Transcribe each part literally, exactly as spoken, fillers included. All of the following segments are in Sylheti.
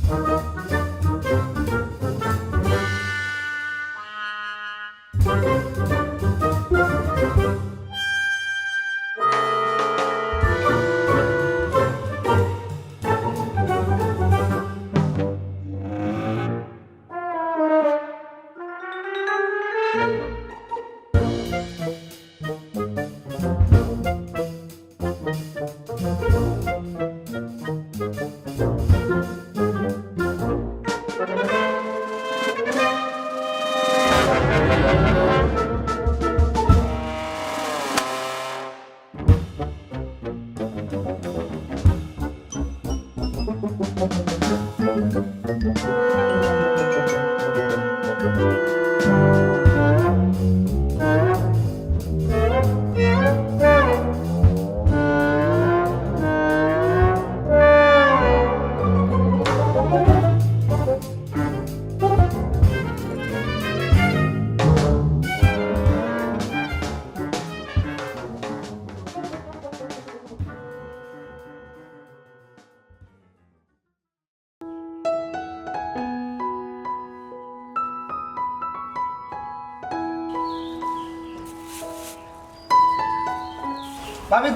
ভাবি,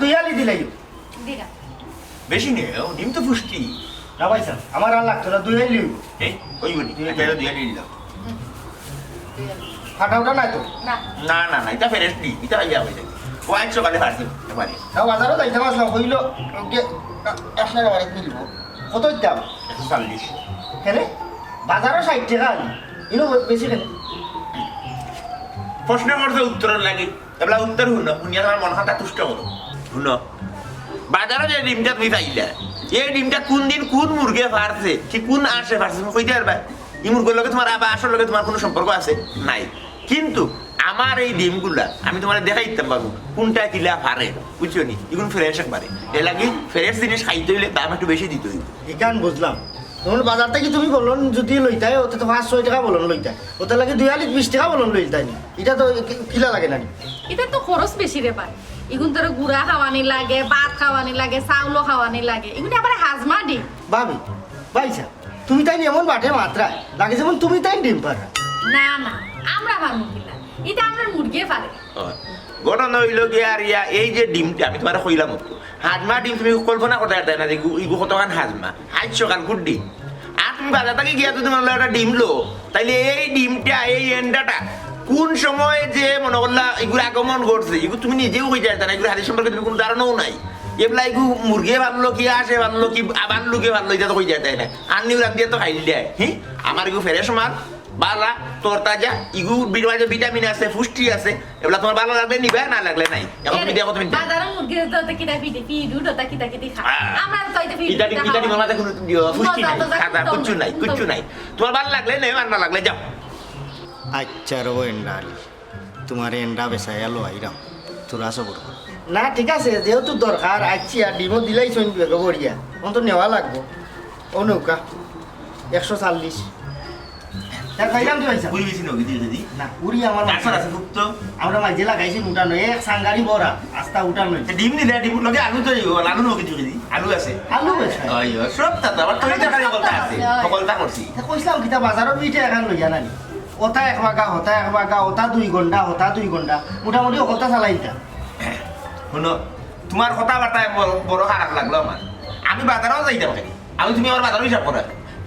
দুই আলি দিলাইও। দিলাম। বেশি নেও, ডিম তো পুষ্টি। না ভাইসাব, আমার আর লাগতো না, দুই আলি অইবো। এই, অইবো নি? দুই আলি। আচ্ছা, দুই আলি দিলাম। হুম। দুই আলি। ফাটা উটা নাই তো? না। না, না, না, ইটা ফ্রেশ ডিম, ইটা খাইয়া অই যায়। ও আইজ সকালে পারছে, এবারে। তাও বাজারো যাইতাম আছলাম, কইলো, ওকে, আ-, আপনার আবার কিনবো। কত দাম? একশো চল্লিশ। কেনে? বাজারো ষাইট টেকা আলি, ইনো বেশি কেনে? প্রশ্ন করছো উত্তরর লাগি। এবলা উত্তর হুনো, হুনিয়া তুমার মন খানটা তুষ্ট করো। হুনো, বাজারো যে ডিমটা তুমি পাইলা, এই ডিমটা কুন দিন কুন মুরগে পারছে, কি কুন আশে পারছে, তুমি কইতায় পারবায়? ই মুরগর লগে তুমার আবার আশর লগে তুমার কুনু সম্পর্ক আছে? নাই। কিন্তু আমার এই ডিমগুলা আমি তুমারে দেখাইতাম পারমু, কুনটা কিলা পারে, বুঝছো নি? ইগুন ফ্রেশ একবারে। এর লাগি ফ্রেশ জিনিস খাইতে অইলে দাম একটু বেশি দিতে অইবো। ইখান বুঝলাম। অখন বাজার থাকি তুমি বলন যদি লইতায়, অতে তো পাঁচ ছয় টেকা বলন লইতায়। অতার লাগি দুই আলিত বিশ টেকা বলন লইতায় নি। ইটা তো কি-, কিলা লাগে না নি? ইটা তো খরচ বেশি রে ভাই। ইগুন তোর গুড়া খাওয়ানি লাগে, ভাত খাওয়ানি লাগে, চাউলও খাওয়ানি লাগে। ইগুন আবার হাজমা ডিম। ভাবি, ভাইসাব, তুমি তাইন এমন বাটে মাতরায়, লাগে যেমন তুমি তাইন ডিম পাররায়। না, না, আমরা পারমু কিলা? ইটা আমরার মুরগিয়ে পারে। অয়। ঘটনা অইলো গিয়া আর ইয়া, এই যে ডিমটা আমি তুমারে কইলাম অতো, হাজমা ডিম তুমি কল্পনা করতায় পারতায় না যে ইগু, ইগু কতখান হাজমা। আইজ সকালকুর ডিম। আর তুমি বাজার থাকি গিয়া যদি মনে অয় একটা ডিম লও, তাইলে এই ডিমটা, এই এন্ডাটা কুন সময় যে মনে করলা ইগুর আগমন ঘটছে, ইগু তুমি নিজেও কইতায় পারতায় না, ইগুর হাদিস সম্পর্কে তুমি কুনু ধারণাও নাই। এবলা ইগু মুরগে পারলো কি, আশে পারলো কি, আবার লুকে পারলো, ইটা তো কইতায় পারতায় না। আর নিউ রাত দিয়া তো খাইল দেয়, হি? আমার ইগু ফ্রেশ মাল, বালা, তরতাজা, ইগুর মাঝে ভিটামিন আছে, পুষ্টি আছে, এবলা তুমার ভালা লাগলে নিবায়, না লাগলে নাই। অখন তুমি দেখো, তুমি বাজারো মুরগি তো কিতা ফিডি, ফিড উড তো কিতা কিতি খায়। আহ। আমরা তো ইটা ফিড ইটা উড ইটা খাওয়া। ডিমর মাঝে কুনু, ইয়ো, পুষ্টি নাই, মজা তো খাতা, কুনু কুচ্ছু নাই, নাই। কুচ্ছু নাই। তুমার ভালা লাগলে নেও, আর না লাগলে যাও। আচ্ছা, রো এন্ডা আলি, তুমারে এন্ডা বেচাইয়া লইয়া আইরাম, থুড়া সবর করো। না, ঠিক আছে, যেহেতু দরকার, আইছি আর ডিমও দিলাইছইন বেগে বড়িয়া, অখন তো নেওয়া লাগবো। ও নৌকা, একশো চল্লিশ। তা খাইলাম তো ভাইসাব। পুরি বেশি নগি দিও যদি। না, পুরি আমার গাছর আছে খুব তো। আমরা মাঝে লাগাইছি উঠানো, এক সাঙ্গারি বড়া, আস্তা উঠানো। তা ডিম নিলে, ডিম লগে আলু তো দিব, আলু নগি দিও যদি। আলু আছে। আলু আছে। ওই, ওই, সব তা তো, আবার তরি তরকারি হকলতা আছে, হকলতা করছি। তা কইছিলাম কিতা বাজারো পিঠা এখান লইয়া নানি। অতা এক বাগা, হতা এক বাগা, অতা দুই ঘন্টা, হতা দুই ঘন্টা। মোটামুটি হকলতা চালাইতা। হুনো, তুমার কথাবার্তায় বড়, বড় খারাপ লাগলো আমার। আমি বাজারো যাইতাম কেনে? আমি তুমি আমার বাজারো হিসাব করো।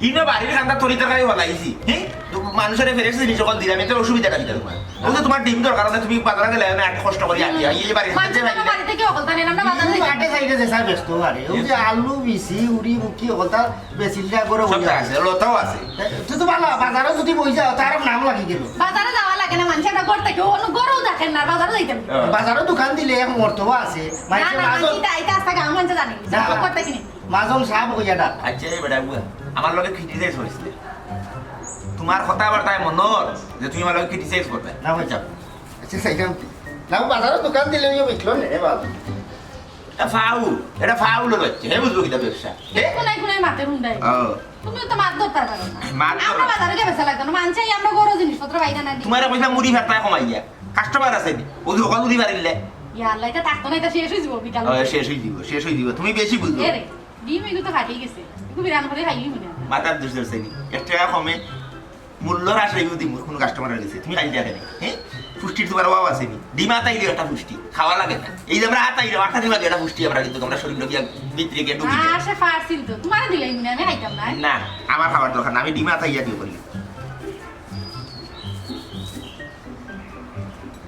ইনো বাড়ির কান্দাত তরি তরকারি ফালাইছি, হি? তো মানুষরে ফ্রেশ জিনিস হকল দিলাম, এতে অসুবিধাটা কিতা তুমার? অউ যে তুমার ডিম দরকার, অনে তুমি বাজারো গেলে না, এত কষ্ট করি আটি, এই যে বাড়ির কান্দাত মানুষের যাই না। বাড়ি থাকি হকলতা নেন, আমরা বাজারো যাই। কাটে সাইডে যে সাহেব ব্যস্ত আরে, অউ যে আলু, বিচি, উড়ি, মুখি, হকলতা বেচিলিয়া গরো সব বইয়া। আছে, লতাও আছে। তুই তো ভালা, বাজারো যদি বই যাও, তার নাম লাগি গেল। বাজারো যাওয়া লাগে না, মানষে আমরা ঘর থাকি, অনো ঘরও দেখেন না, বাজারো যাইতাম। হ্যাঁ। বাজারো দোকান দিলে এক মর্তবা আছে, না, মানষে না, বাজার মানষে ইটা, ইটা আস্তা গাঁও মানষে জানি, হ্যাঁ। সব ঘর থাকি নি। মাজন সাহেব কইয়া ডাক। আচ্ছা, এই বেটা বুয়া, আমার লগে criticize করিস না। তুমার কথাবার্তায় মনে অর যে তুমি আমার লগে criticize করবে। না, হয়ে যাও। আচ্ছা, চাইলাম কি? না, বাজারো দোকান দিলে অউ বিকলো নে, বাবা। এ ফাউল, ইটা ফাউল অইছে, হে বুঝবো কিতা ব্যবসা? হে? কোনায় কোনায় মাতের হুন্ডাই। ও। তুমিও তো মাত ধরতায় পারো না। মাত ধরো। আমরা বাজারো গিয়া বেচা লাগতো না, মানষে আমরা ঘরো জিনিসপত্র বাইরে না দিই। তুমারে কইছিলাম মুড়ি ফেরতায় কমাইয়া, customer আছে নি? অউ যে হকল মুড়ি ফারিলে। ইয়া আল্লাহ, ইটা থাকতো না, ইটা শেষ অই যাইবো বিকাল। ও, শেষ অই যাইবো, শেষ অই যাইবো। তুমি বেশি বুঝো। এ রে, ডিম ইগু তো ফাটি গেছে। ইগু বিরান করি খাইলি মনে অয়। মাথার দুষ ধরছে নি। এক টেকা কমে মূল্য হ্রাস অইবো দিমু, কুনু কাস্টমারের গেছে। তুমি খালি দেখে নি, হ্যাঁ? পুষ্টির তুমার অভাব আছে নি? ডিম আতাইলে একটা পুষ্টি, খাওয়া লাগে না। এই যে আমরা আতাইলে, আতানি লাগে একটা পুষ্টি, আমরা কিন্তু আমরা শরীর লোক ভিতরে গিয়া ঢুকি যায়। আসে পারছিল তো, তুমারে দিলাই মনে আমি খাইতাম না। না, আমার খাবার দরকার না, আমি ডিম আতাইয়া দিও করি।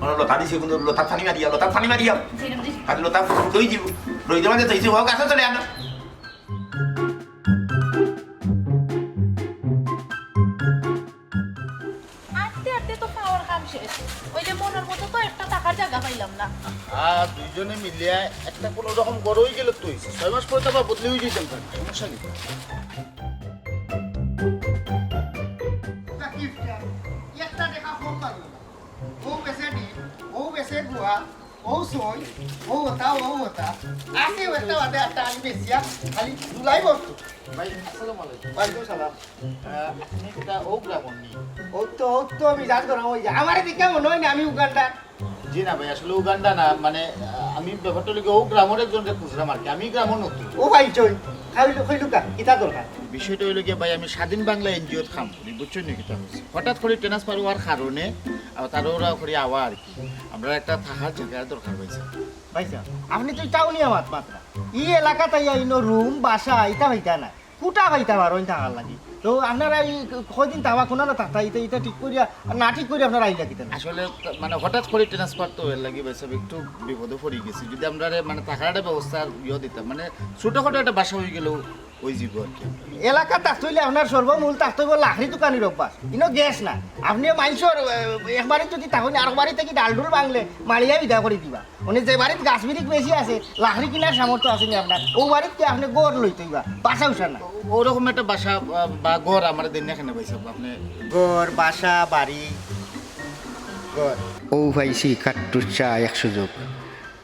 কোনো লতা দিছে, কিন্তু লতা পানি মারিয়া, লতা পানি মারিয়া। জি, জি। আর লতা রই দিব, রই দেওয়া যেতে হইছে, হোক, আসো চলে আনো। আটতে আটতে তো পাওয়ার কাম শেষ। ওই যে মনর মতো তো একটা থাকার জাগা পাইলাম না। আর দুইজনে মিলিয়া একটা কোনো রকম গড় হয়ে গেলে তো হইছে। ছয় মাস পরে তো আবার বদলি হয়ে যেতাম পারি, সমস্যা কি? একটা দেখা ফোন পারলো না। ও বেচে ডিম, ও বেচে গুয়া, ও সই, ও হতা, ও হতা। আছে ও একটা বাদে একটা আমি বেচিয়া খালি ধুলাই বস্তু। ভাই, আসসালামু আলাইকুম। ওয়ালাইকুম সালাম। আহ, আপনি এটা ও গ্রামর নি? ও তো, ও তো আমি জাজ করা ওই যে আমারে দেখে মনে হয় না আমি উগান্ডা। জি না ভাই, আসলে উগান্ডা না, মানে, আহ, আমি ব্যাপারটা লিখে ও গ্রামর একজনরে খুঁজলাম আর কি। আমি গ্রামর নতুন। ও ভাই চই, খাইলু, খাইলু কা, কিতা দরকার? বিষয়টা হইলো গিয়া ভাই, আমি স্বাধীন বাংলা এনজিওত কাম করি, বুঝছেন নি কিতা বলছি? হঠাৎ করে ট্রান্সফার হওয়ার কারণে, আহ, তাড়াহুড়া করে আওয়া আর কি। আমরা একটা থাকার জায়গার দরকার হয়েছে। ভাই সাহেব, আপনি তো টাউনিয়া মাত মাত্রা। ই এলাকাত আইয়া ইনো রুম, বাসা, ইতা পাইতা না। কুটা পাইতা পারইন থাকার লাগি। তো আপনারা এই কয়দিন তাওয়া কোনানো থাকতা, ইতা, ইতা ঠিক করিয়া, না ঠিক করিয়া আপনারা আইলা কিতা? আসলে ত-, মানে হঠাৎ করে ট্রান্সফার তো এর লাগি ভাই সাহেব একটু বিপদে পড়ি গেছি। যদি আমরারে মানে থাকার একটা ব্যবস্থা ইয়ে দিতাম, মানে ছোটখাটো একটা বাসা হয়ে গেলেও ওই জীব আর কি। এলাকা থাকতে হইলে আপনার সর্বমূল থাকতে হইব লাকড়ি দোকানির অভ্যাস। ইনো গ্যাস না। আপনি মাইনষর, আহ, একবারে যদি তখন আর বাড়ি থেকে ডাল ডুল বাংলে মারিয়া বিদায় করে দিবা। মানে যে বাড়িত গাছ বিরিক বেশি আছে, লাকড়ি কিনার সামর্থ্য আছে নি আপনার, ও বাড়িত কি আপনি গড় লইতে হইবা, বাসা উঠা না। ওরকম একটা বাসা, আহ, বা গড় আমার দিন এখানে পাইছে আপনি। গড়, বাসা, বাড়ি, গড়। ও পাইছি কাট্টুর চা এক সুযোগ।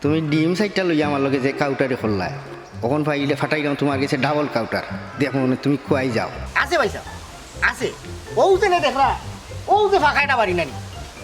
তুমি ডিম সাইডটা লইয়া আমার লগে যে কাউটারে করলায়, অখন ফাইলে ফাটাইলাম তোমার গেছে ডাবল কাউটার। দেখো মনে তুমি কুয়াই যাও। আছে ভাই সাহেব, আছে। ও যে নে দেখরা, ও যে ফাঁকা এটা বাড়ি নানি,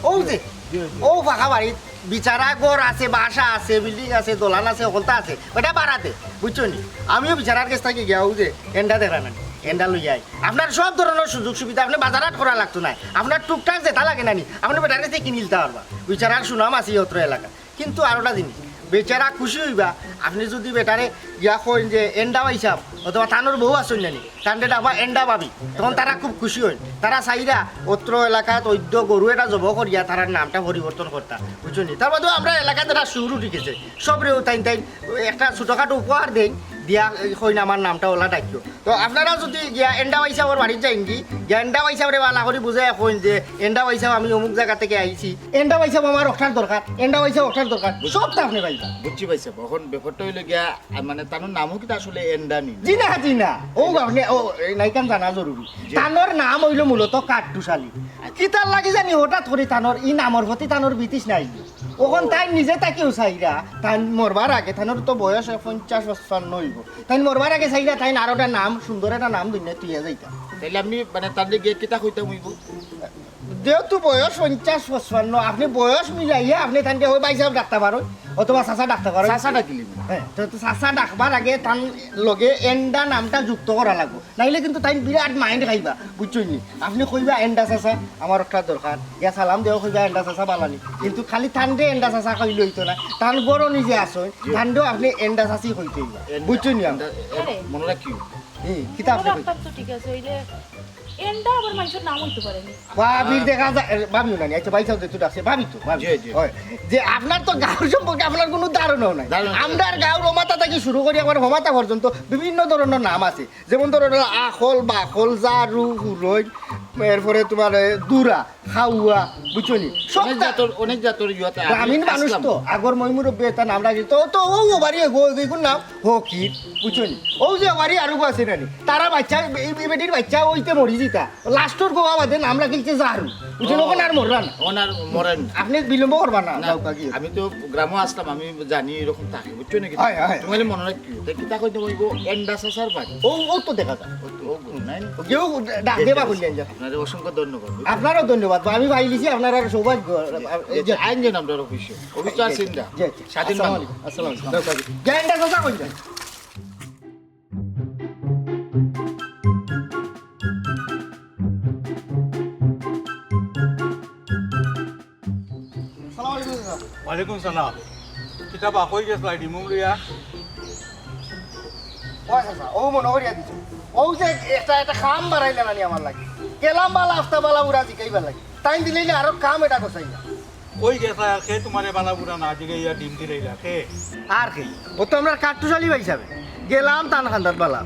ও যে, জি, জি। ও ফাঁকা বাড়ি, বিচারা ঘর আছে, বাসা আছে, বিল্ডিং আছে, দলান আছে, হকলতা আছে, ওটা বাড়াতে, বুঝছো নি? আমিও বিচারার গেছ থাকি গিয়া ও যে এন্ডা দেখরা নানি, এন্ডা লইয়া আই। আপনার সব ধরনের সুযোগ সুবিধা, আপনি বাজার হাট করা লাগতো না। আপনার টুকটাক যেটা লাগে নানি, আপনি বেটার গেছে কিনিলতা পারবা। বিচারার সুনাম আছে এই অত্র এলাকা। কিন্তু আরোটা জিনিস, বেচারা খুশি হইবা, আপনি যদি বেটারে ইয়া কইন যে এন্ডা ভাই সাহেব, অথবা তানোর বউ আছইন নানি, তানরে ডাকবা এন্ডা ভাবি, তখন তারা খুব খুশি হইন। তারা চাইরা অত্র এলাকাত অদ্য গরু এটা জব করিয়া তারার নামটা পরিবর্তন করতা, বুঝছো নি? তার বাদেও আমরা এলাকাত একটা সুর উঠি গেছে, সবরেও তাইন তাইন একটা ছোটখাটো উপহার দেই, দিয়া কইন আমার নামটা ওলা ডাকিও। তো আপনারা যদি গিয়া এন্ডা ভাই সাহেবর বাড়িত যাইন কি, গিয়া এন্ডা ভাই সাহেবরে বালা করি বুঝাই কইন যে এন্ডা ভাই সাহেব আমি অমুক জায়গা থেকে আইছি, এন্ডা ভাই সাহেব আমার অকটার দরকার, এন্ডা ভাই সাহেব অকটার দরকার, সব তো আপনি পাইবা। বুঝছি ভাই সাহেব, এখন ব্যাপারটা হইলো গিয়া, আহ, মানে তানোর নামও কিন্তু আসলে এন্ডা নি। জি না, জি না, ও আপনি ও এই নাইকান জানা জরুরি। জি। তানোর নাম হইলো মূলত কাট্টুশালী। কিতার লাগি জানি হঠাৎ করে তানোর ই নামর প্রতি তানোর বিতৃষ্ণা আইলো। অখন তাই নিজে তাকিও চাইরা, তাই মরবার আগে, তানোর তো বয়স পঞ্চাশ পঞ্চান্ন হইব। তাই মরবার আগে চাইরা, তাই আরো একটা নাম, সুন্দর একটা নাম দুনিয়া তুইয়া যাইতা। তাইলে আমি মানে তার গিয়ে কিতা কইতাম হইব? যেহেতু বয়স পঞ্চাশ পঞ্চান্ন, আপনি বয়স মিলাইয়া আপনি তানকে হয় ভাই সাহেব ডাকতে পারো, অথবা চাচা ডাকতে পারো। চাচা ডাকিলি। হ্যাঁ, তো, তো চাচা ডাকবার আগে তান লগে এন্ডা নামটা যুক্ত করা লাগবো। নাইলে কিন্তু তাই বিরাট মাইন্ড খাইবা, বুঝছো নি? আপনি কইবা, "এন্ডা চাচা, আমার একটা দরকার।" ইয়া সালাম দেও কইবা, "এন্ডা চাচা বালানি।" কিন্তু খালি তানরে এন্ডা চাচা কইলে হইতো না। তান বড় নিজে আসো, জি। তানরেও আপনি এন্ডা চাচি কইতে হইবা। এন্ডা, বুঝছো নি? এন্ডা, এ, আরে। মনে রাখিও। হুম, কিতা মনে আপনি রাখতাম তো ঠিক আছে, ওইলে এন্ডা আবার মানুষের নাম হইতে পারে নি। ভাবির দেখা যায়, এ, ভাবিও না নি। আচ্ছা, ভাই সাহেব যেহেতু ডাকছে, ভাবি তো, ভাবি। জি, জি। হয়। যে আপনার তো গাঁওর সম্পর্কে আপনার কোনো ধারণাও নাই। ধারণা নাই। আমরার গাঁওর ওমাতা থেকে শুরু করি, আমার হোমাতা পর্যন্ত বিভিন্ন ধরনের নাম আছে। যেমন ধরো, আখল, বাখল, জারু, হুরই, এরপরে তোমার, এ, দুরা, খাওয়া, বুঝছো নি? সব অনেক তা-, জাতর, অনেক জাতর ইয়ে আছে। গ্রামীণ মানুষ আসলাম। তো, আগর ময়মুরব্বী এটা নাম রাখি, তো, তো ও, ও বাড়ি এগো, এগুর নাম ফকির, বুঝছো নি? ও যে বাড়ি আরো আছে না নি? তারা বাচ্চা, এই, এই বেটির বাচ্চা ওইতে মরি যিতা। লাস্টর গোয়া বাদে নাম রাখিলছে জারু। বুঝছো নি? ও। ওখানে আর মররা না। ওনার মরেন। আপনি বিলম্ব করবা না, না, যাও কাকি। আমি তো গ্রামও আসলাম, আমি জানি এরকম থাকে, বুঝছো নাকি? হয়, হয়। তোমার মনে রাখিও, তাই কিতা কইতে হইব, এন্ডা চাচার বাড়ি। ও, ও তো দেখা যায়। ও তো, ও গো, নাই নি? কেউ ডাক দেবা বললেন যে। আপনারে অসংখ্য ধন্যবাদ, বুঝছো? আপনারও ধন্যবাদ। আমি পাইলিছি, আপনার আর সৌভাগ্য। জি, এই যে জি, আইন যে নামটার অফিসে। অফিস তো আছেন না? জি, জি। স্বাধীন আসসালামু মানুষ। আলাইকুম, আসসালামু আলাইকুম। যাও, যাও, যাও। গেন্ডা চাচা কই যান? ওয়ালাইকুম সালাম। কিতা বা, কই গেছলায় ডিমুম লইয়া? ও চাচা, ও মনো করিয়া দিছো। ও যে একটা, একটা কাম বাড়াইলা নানি আমার লাগি। গেলাম বালা আফতা বালা বুড়া জিকাইবার লাগি। তাইন দিলাইলে আরো কাম এটা গোছাইলা। কই গেছলায় আর কে তুমারে বালা বুড়া না জিগাইয়া ডিম দিলাইলা কে? আর কে? ও তো আমরার কাট্টুশালী ভাই হিসাবে। গেলাম তান খান্দাত বালা।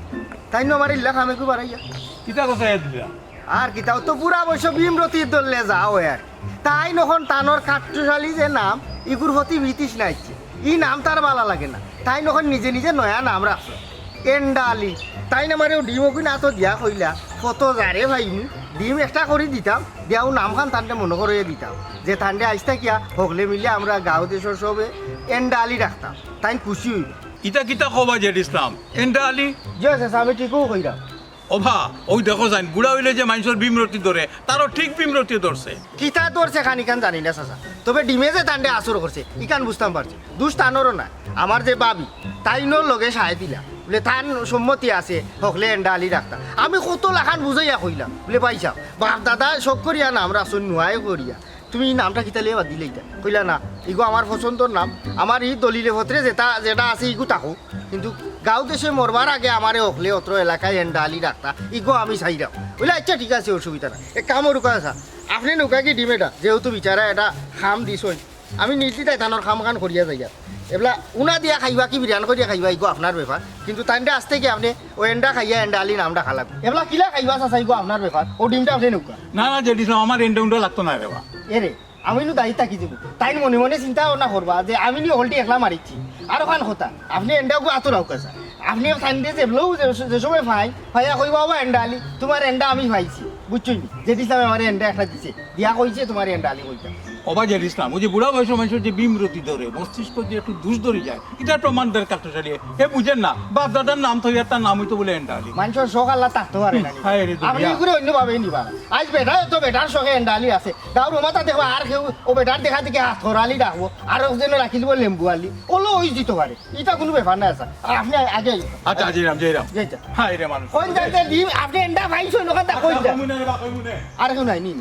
তাইন আমারে ইলা কামে কু বাড়াইয়া। কিতা গোছাইয়া দিলা? আর কিতা, ও তো বুড়া বয়স ভীমরতির দলে যাও আর। তাইন অখন তানর কাট্টুশালী যে নাম, ইগুর প্রতি বিতৃষ্ণা আইছে। ই নাম তার বালা লাগে না। তাইন অখন নিজে নিজে নয়া নাম রাখছে। এন্ডা আলী। তাইন আমারে ও ডিম অগুইন আতো দিয়া কইলা, কত যারে ভাই নি, ডিম একটা করি দিতাম, দিয়া ও নামখান তানরে মনো করাইয়া দিতাম। যে তানরে আইজ থাকিয়া হকলে মিলে আমরা গাঁও দেশর সবে এন্ডা আলী রাখতাম। তাইন খুশি অইবা। ইতা কিতা কও বা জেড ইসলাম? এন্ডা আলী? জি চাচা, আমি ঠিকউ কইরাম। ওবা, অউ দেখো যাইন, বুড়া অইলে যে মাইনষর ভীমরতি ধরে, তারও ঠিক ভীমরতি ধরছে। কিতা ধরছে খানিখান জানি না চাচা, তবে ডিমে যে তানরে আসর করছে, ইখান বুঝতাম পারছি। দুষ তানরও নায়, আমার যে ভাবি, তাইনর লগে সায় দিলা, বুলে তান সম্মতি আছে, হকলে এন্ডা আলী রাখতা। আমি কত লাখান বুঝাইয়া কইলাম, বুলে ভাইসাব, বাপ দাদা শখ করিয়া নাম রাখছইন, নুয়াই করিয়া। তুমি ই নামটা কিতা লইয়া বাদ দিলে ইটা? কইলা না, ইগু আমার পছন্দর নাম, আমার ই দলিলে পত্রে যেটা, যেটা আছে ইগু থাকো, কিন্তু গাঁও দেশে মরবার আগে আমারে হকলে অত্র এলাকায় এন্ডা আলী রাখতা, ইগু আমি চাইরাম। বুলে আচ্ছা ঠিক আছে, অসুবিধা নাই। এক কাম করুক্কা চাচা, আপনে নেউক্কা কি ডিম এটা, যেহেতু বিচারা এটা কাম দিছইন, আমি নির্দ্বিধায় তানর কামখান করিয়া যাইয়ার। এবলা উনা দিয়া খাইবা কি বিরান করিয়া খাইবা, ইগু আপনার ব্যাপার, কিন্তু তানরে আস্তে কি আপনে ও এন্ডা খাইয়া এন্ডা আলী নাম ডাকা লাগবো। এবলা কিলা খাইবা চাচা, ইগু আপনার ব্যাপার, ও ডিমটা আপনে নেউক্কা। না না জেড ইসলাম, আমার এন্ডা উন্ডা লাগতো না রে বা। এরে, আমি নু দায়িত্ব থাকি দিমু। তাইন মনে মনে চিন্তা ভাবনা করবা যে আমি নি হকলটি একলা মারিছি। আর অখান কথা, আপনে এন্ডা অগু আতো রাখউক্কা চাচা। আপনে তানরে যেবলাউ যে, যে সময় পাইন, পাইয়া কইবা, "ওবা এন্ডা আলী, তুমার এন্ডা আমি পাইছি।" বুঝছইন নি? জেড ইসলামে আমারে এন্ডা একটা দিছে। দিয়া কইছে তুমারে এন্ডা আলী কইতাম। ওবা জেড ইসলাম, অউ যে বুড়া বয়সর মাইনষর যে ভীমরতি ধরে, মস্তিষ্কর যে একটু দুষ ধরি যায়, ইটার প্রমাণ দের কাট্টুশালী। হে বুঝের না, বাপ দাদার নাম থইয়া তার নাম অইতো বুলে এন্ডা আলী। মাইনষর শখ আল্লাহ থাকতো পারে না নি। হায় রে দুনিয়া। আপনে ইগুরে অইন্য ভাবে নিবা। আইজ বেটায় তো বেটার শখে এন্ডা আলী আছে। গাঁওর অমাতা দেখবা আর কেউ ও বেটার দেখা দেখি হাত করা আলী ডাকবো, আর একজনে রাখিলিবো লেম্বু আলী। অলা অই যিতো পারে। ইটা কুনু ব্যাপার নায় চাচা। আর আপনে আগে আইন। আচ্ছা, যাইরাম, যাইরাম। যাইতা। হায় রে মানুষ। কইন যাইতে দিন, আপনে এন্ডা পাইছইন, অখান তা কইন যা। কইমু না রে বা, কইমু না। আর কেউ নাই নি?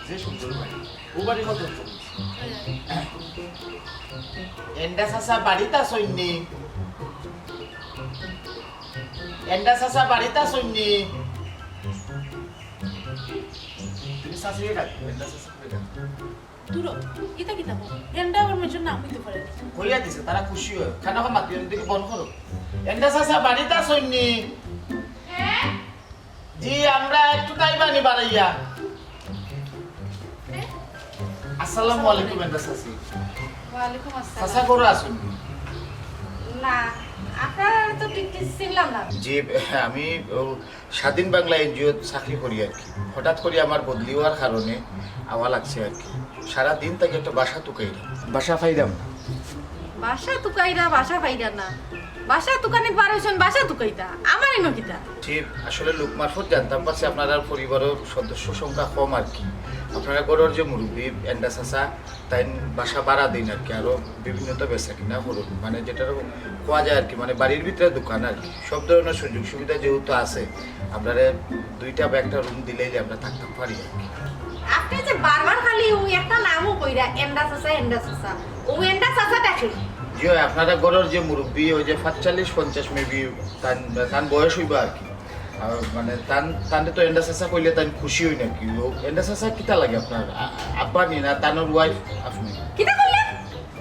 যে সুন্দর বাড়ি। ও বাড়ি কত সুন্দর। এন্ডা চাচা বাড়িত আছইন নি? এন্ডা চাচা বাড়িত আছইন নি? তুমি চাচিরে ডাকো, এন্ডা চাচা কই ডাকো? দূর, ইতা কিতা কও? এন্ডা আবার মাইনষর নাম অইতো পারে নি। কইয়া দিছে, তারা খুশি অয়। খানা খাওয়া মাতি, এদিকে বন্ধ করো। এন্ডা চাচা বাড়িত আছইন নি? জি, আমরা একটু টাইম আনি বাড়াইয়া। আসসালামু আলাইকুম, এন্ডা চাচি। ওয়ালাইকুম আসসালাম। চাচা ঘরো আছইন নি? না, আপনারে তো ঠিক ঠিক চিনলাম না। জি, আমি ও স্বাধীন বাংলা এনজিও চাকরি করি আর কি। হঠাৎ করি আমার বদলি অওয়ার কারণে আওয়া লাগছে আর কি। সারা দিন থাকি একটা বাসা তুকাইরাম, বাসা পাইরাম না। বাসা তুকাইরা, বাসা পাইরা না। বাসা তুকানিত বার অইছইন, বাসা তুকাইতা। আমারে নু কিতা? জি, আসলে লোক মারফত জানতাম পারছি আপনারার পরিবারর সদস্য সংখ্যা কম আর কি। আপনারার ঘরর যে মুরব্বি এন্ডা চাচা, তাইন বাসা ভাড়া দেইন আর কি, আরো বিভিন্ন তো বেচা কিনা করইন, মানে যেটা কওয়া যায় আর কি, মানে বাড়ির ভিতরে দোকান আর কি, সব ধরনের সুযোগ সুবিধা যেহেতু আছে, আপনারে দুইটা বা একটা রুম দিলাইলে আমরা থাকতাম পারি আর কি। আপনে যে বারবার খালি অউ একটা নামউ কইরা, এন্ডা চাচা, এন্ডা চাচা, অউ এন্ডা চাচাটা কে? জি অয়, আপনারার ঘরর যে মুরব্বি, অউ যে পাঁচচল্লিশ পঞ্চাশ maybe, তান, তান বয়স অইবা আর কি। আর মানে তান, তানরে তো এন্ডা চাচা কইলে তান খুশি অইন আর কি। অউ এন্ডা চাচা কিতা লাগে আপনার? আ-, আব্বা নি না তানর ওয়াইফ আপনে? কিতা কইলা?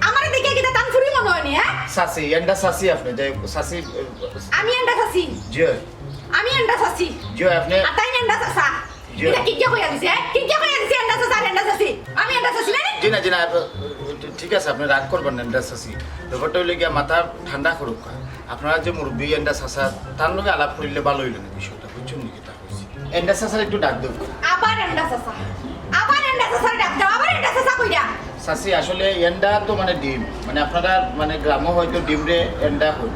আমারে দেখিয়া কিতা তান ফুরি মনো অয় নি, হ্যাঁ? চাচি, এন্ডা চাচি আপনে, যাই হোক, চাচি, এ, আমি এন্ডা চাচি? জি অয়। আমি এন্ডা চাচি? জি অয়, আপনে আর তাইন এন্ডা চাচা? জি অয়। ইটা কিগিয়ে কইয়া দিছে, হ্যাঁ? কিগিয়ে কইয়া দিছে এন্ডা চাচা আর এন্ডা চাচি? আমি এন্ডা চাচি না নি? জি না, জি না, আপ-, ঠিক আছে, আপনে রাগ করবেন না, এন্ডা চাচি। ব্যাপারটা অইলো গিয়া মাথা ঠান্ডা করউক্কা। আপনারা যে মুরব্বি এন্ডা চাচা, তান লগে আলাপ করিলে ভালা অইলো নি বিষয়টা, বুঝছইন নি কিতা? এন্ডা চাচারে একটু ডাক দেউক্কা। আবার এন্ডা চাচা, আবার এন্ডা চাচারে ডাক দেও, আবার এন্ডা চাচা কইরা। চাচি, আসলে এন্ডা তো মানে ডিম, মানে আপনারার মানে গ্রামো হয়তো ডিমরে এন্ডা কইন।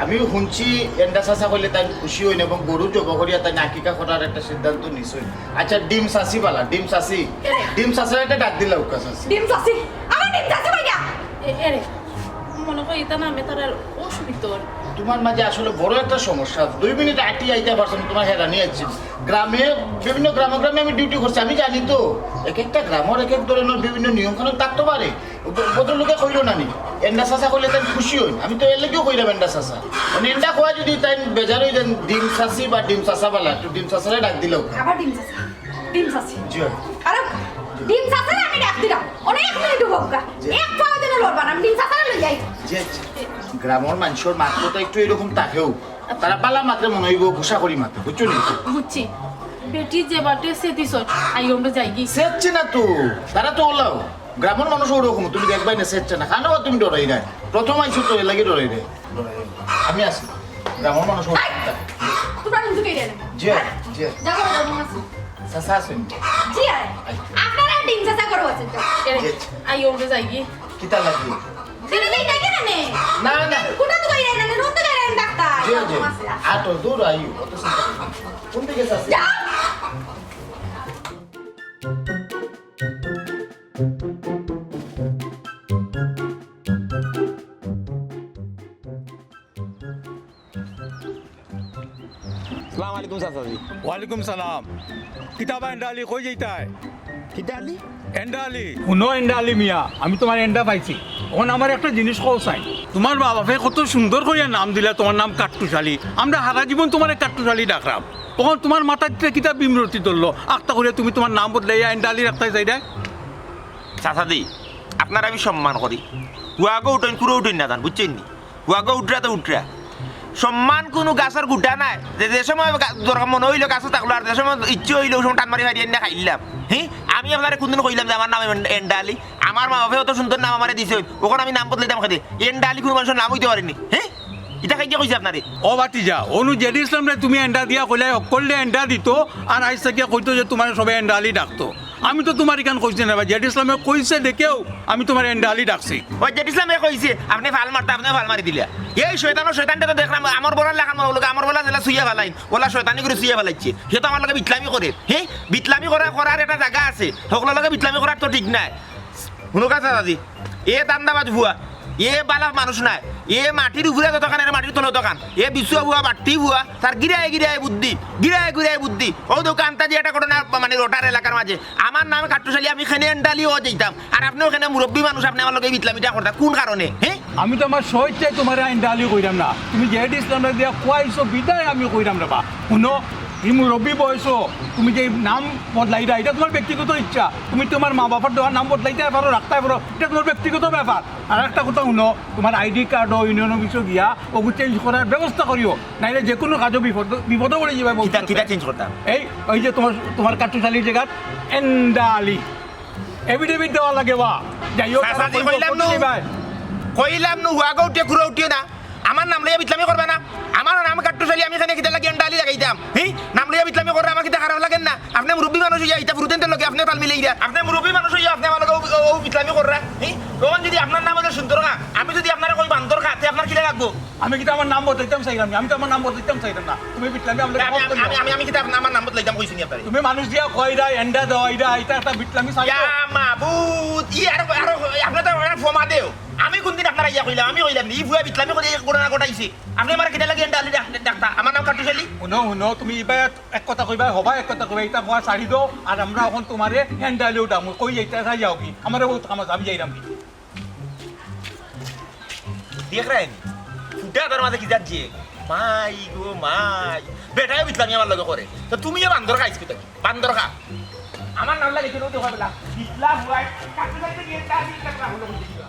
আমি হুনছি এন্ডা চাচা কইলে তাইন খুশি অইন এবং গরু জবো করিয়া তাইন আকিকা করার একটা সিদ্ধান্ত নিছইন। আচ্ছা, ডিম চাচি বালা, ডিম চাচি, এরে। ডিম চাচারে একটা ডাক দিলাউক্কা চাচি। ডিম চাচি, আমার ডিম চাচি কইরা। এ-, এরে, মনে কয় ইতা নামে তারার অসুবিধা অর। তোমার মাঝে আসলে বড় একটা সমস্যা। দুই মিনিট আটি আইতে পারছো না, তোমার হেরানি আছে। গ্রামে, বিভিন্ন গ্রামে গ্রামে আমি ডিউটি করছি, আমি জানি তো। এক একটা গ্রামর এক এক ধরনের বিভিন্ন নিয়ম কানুন থাকতে পারে। ব-, ভদ্রলোকে কইলো না নি, এন্ডা চাচা কইলে তাই খুশি হইন। আমি তো এর লাগিও কইলাম এন্ডা চাচা। মানে এন্ডা কওয়া যদি তাই বেজার হই যান, ডিম চাচি বা ডিম চাচা বালা, একটু ডিম চাচারে ডাক দিলাও। আবার ডিম চাচা, ডিম চাচি। জি। আরে, ডিম চাচারে আমি ডাক দিলাম। অনেক মিনিট হোক গা। জি। এক পাও যেন লড়বা না, আমি ডিম চাচারে লই যাই। জি, জি। গ্রামর মানুষের মাত কথা একটু এরকম থাকেও। তারা বালা মাত্রে মনে হইব, গুসা করি মাত্রে, বুঝছো নি? বুঝছি। বেটি যে বাটে সেতি সট, আই আমরা যাই কি? সেচ্ছে না তো, তারা তো ওলাও। গ্রামর মানুষ ওরকম, তুমি দেখবাই না, সেচ্ছে না। কানো তুমি ডরাই না। প্রথম আইছো তো, এর লাগি ডরাই না। আমি আছি। গ্রামর মানুষ ওরকম। তোমরা কিন্তু কে জানো? জি, জি। যাও, যাও, যাও, যাও। চাচা আছেন? জি, আয়। আপনারা ডিম চাচা করো আছেন তো? জি। আই আমরা যাই কি? কিতা লাগবে? সেটা তো এটাই কেন নে? না, না। কোনটা তো বাইরে না, রোদ তো বাইরে না, ডাক্তার। জি, জি। আটো, দূর আইও, অত চিন্তা করো না। কোন দিকে যাচ্ছি? যাও। আসসালামু আলাইকুম চাচাজি। ওয়ালাইকুম সালাম। কিতাবা এন্ডা আলী, কই যাইতায়? কিতা আলী? এন্ডা আলী। হুনো এন্ডা আলী মিয়া, আমি তোমার এন্ডা পাইছি। অখন আমার একটা জিনিস কও চাই। তোমার মা বাপে কত সুন্দর করিয়া নাম দিলা, তোমার নাম কাট্টুশ আলী। আমরা হারা জীবন তোমারে কাট্টুশ আলী ডাকরাম। অখন তোমার মাথাত কিতা বিমরতি ধরলো? আখতা করিয়া তুমি তোমার নাম বদলাইয়া এন্ডা আলী রাখতায় চাইরায়? চাচাজি, আপনারে আমি সম্মান করি। পুয়াগো উঠইন, কুড়ো উঠইন না জান, বুঝছইন নি? পুয়াগো উঠরা তো উঠরা। সম্মান কুনু গাছর গুটা নায়, যে যে সময় গা-, দরকার মনে অইলো গাছো থাকলো, আর যে সময় ইচ্ছে অইলো, ওই সময় টান মারি মারি আনিয়া খাইলাম। হি? আমি আপনারে কুনদিন কইলাম যে আমার নাম এন-, এন্ডা আলী? আমার মা বাপে অত সুন্দর নাম আমারে দিছে, অখন আমি নাম বদলাইতাম কেনে? এন্ডা আলী কুনু মানষর নাম অইতে পারেনি। হি? ইটা কে কইছে আপনারে? ও ভাতিজা, অনু জেডি ইসলামরে তুমি এন্ডা দিয়া কইলায়, হক্কলরে এন্ডা দিতো, আর আইজ থাকিয়া কইতো যে তোমারে সবে এন্ডা আলী ডাকতো। আমি তো তোমার ইখান কইছি না বা, জেড ইসলামে কইছে দেখেউ আমি তোমারে এন্ডা আলী ডাকছি। ওই জেড ইসলামে কইছে, আপনে ফাল মারতা, আপনে ফাল মারি দিলা। এই শয়তানর শয়তানটা তো দেখরাম, আমার বলার লাখান মনে অইলো, আমার বলা যেলা ছুইয়া ফালাইন, ওলা শয়তানি করি ছুইয়া ফালাইছে। হে তো আমার লগে বিটলামি করের, হে? বিটলামি করা, করার একটা জাগা আছে, হকলর লগে বিটলামি করার তো ঠিক নায়। হুনুক্কা চাচাজি, এ ধান্দাবাজ পুয়া, এ বালা মানুষ নায়, এ মাটির উপরে যতখান, এর মাটির তলে অতখান, এ বিছুয়া পুয়া, বাট্টি পুয়া, তার গিরায় গিরায় বুদ্ধি, গিরায় গিরায় বুদ্ধি। অউ দেখউক্কা আন্তাজি একটা ঘটনা, মানে, রোটার এলাকার মাঝে। আমার নাম কাট্টুশ আলী, আমি কেনে এন্ডা আলী অওয়া যাইতাম, আর আপনেও কেনে মুরব্বি মানুষ, আপনে আমার লগে বিটলামিটা করতা, কুন কারণে, হে? আমি তো আমার স্বইচ্ছায় তোমারে এন্ডা আলী কইরাম না, তুমি জেড ইসলামরে দিয়া কওয়াইছো বিধায় আমি কইরাম রে বা। হুনো, ই মুরব্বি বয়সো, তুমি যে নাম বদলাইরায়, ইটা তোমার ব্যক্তিগত ইচ্ছা। তুমি তোমার মা বাপর দেওয়া নাম বদলাইতায় পারো, রাখতায় পারো, ইটা তোমার ব্যক্তিগত ব্যাপার। আর একটা কথা হুনো, তোমার আইডি কার্ডও ইউনিয়ন অফিসো গিয়া ওগু চেঞ্জ করার ব্যবস্থা করিও, নাইলে যে কুনু কাজো বিপদ, বিপদো পড়ি যাইবায়। কিতা, কিতা চেঞ্জ করতাম? এই, ওই যে তোমার, তোমার কাট্টুশ আলীর জাগাত এন্ডা আলী। এফিডেভিট দেওয়া লাগে বা। যাই হোক, চাচাজি, কইলাম নু, কইলাম নু, হুয়াগো উঠিয়া কুড়ো উঠিও না। আমার নাম লইয়া বিটলামি করবা না। আমার নাম কাট্টুশ আলী, আমি কেনে কিতার লাগি এন্ডা আলী লাগাইতাম? হি? নাম লইয়া বিটলামি কররা আমার কিতা খারাপ লাগের না? আপনে মুরব্বি মানুষ অইয়া ইতা ফুরুতেন্তর লগে আপনে তাল মিলাইরা। আপনে মুরব্বি মানুষ অইয়া আপনে আমার লগে অউ, অউ, অউ বিটলামি কররা। হি? অখন যদি আপনার নাম অইলো সুন্দর খা, আমি যদি আপনারে কই বান্দর খা, তে আপনার কিলা লাগবো? আমি কিতা আমার নাম বদলাইতাম চাইরাম না? আমি তো আমার নাম বদলাইতাম চাইরাম না। তুমি বিটলামি আমলে আমি, আমি, আমি, আমি কিতা আপনার, আমার নাম বদলাইতাম কইছি নি আপনারে? তুমি মানুষ দিয়া কইরায়, এন্ডা দেওয়াইরায়, ইটা একটা বিটলামি চাইরাম। ইয়া মাবুদ, ই আরো, আরো, আপনে তো আরো ফমা দেও। আমি কুনদিন আপনারে ইয়া কইলাম, আমি কইলাম নি, ই পুয়া বিটলামি করি এই ঘটনা ঘটাইছে। আপনে আমারে কিতার লাগি এন্ডা আলী ডাক-, ডাকতা? আমার নাম কাট্টুশ আলী। হুনো, হুনো, তুমি ইবায় এক কথা কইবায়, হবায় এক কথা কইবায়, ইতা কওয়া ছাড়ি দেও, আর আমরা অখন তোমারে এন্ডা আলীউ ডাকমু, কই যাইতায় চাই যাও কি? আমারে বউত কাম আছে, আমি যাইরাম কি? দেখরায় নি? ফুটা তার মাঝে কি যাচ্ছে? মাই গো মাই। বেটায় বিটলামি আমার লগে করে। তো তুমিও বান্দর খাইছ কোথায়? বান্দর খা। আমার নাম লাগে কেন তো হবে না। বিটলা হুয়াই। কাটতে কাটতে গিয়ে তার বিটলা হলো বুঝে দিবা।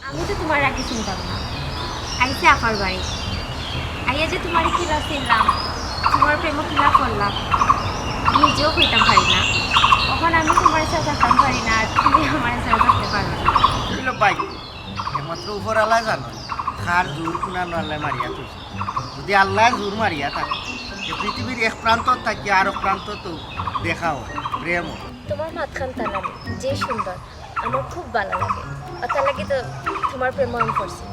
আমি তো তোমার আগে চিনতাম না। আইছি আফার বাড়ি। আইয়া যে তোমারে কিলা চিনলাম, তোমার প্রেমো কিলা পড়লাম, নিজেও কইতাম পারি না। অখন আমি তোমার ছাড়া থাকতাম পারি না, আর তুমি আমার ছাড়া থাকতে পারো না। হইল ভাই, একমাত্র উপর আল্লায় জানো, কার জোর কুনানো আল্লায় মারিয়া থইছে। যদি আল্লায় জোর মারিয়া থাকে, তে পৃথিবীর এক প্রান্ত থাকি আরো প্রান্ত তো দেখা হয়, প্রেম হয়। তোমার মাতখান তানারে যে সুন্দর, আমার খুব ভালা লাগে। অতার লাগি তো তোমার প্রেমো আমি পড়ছি।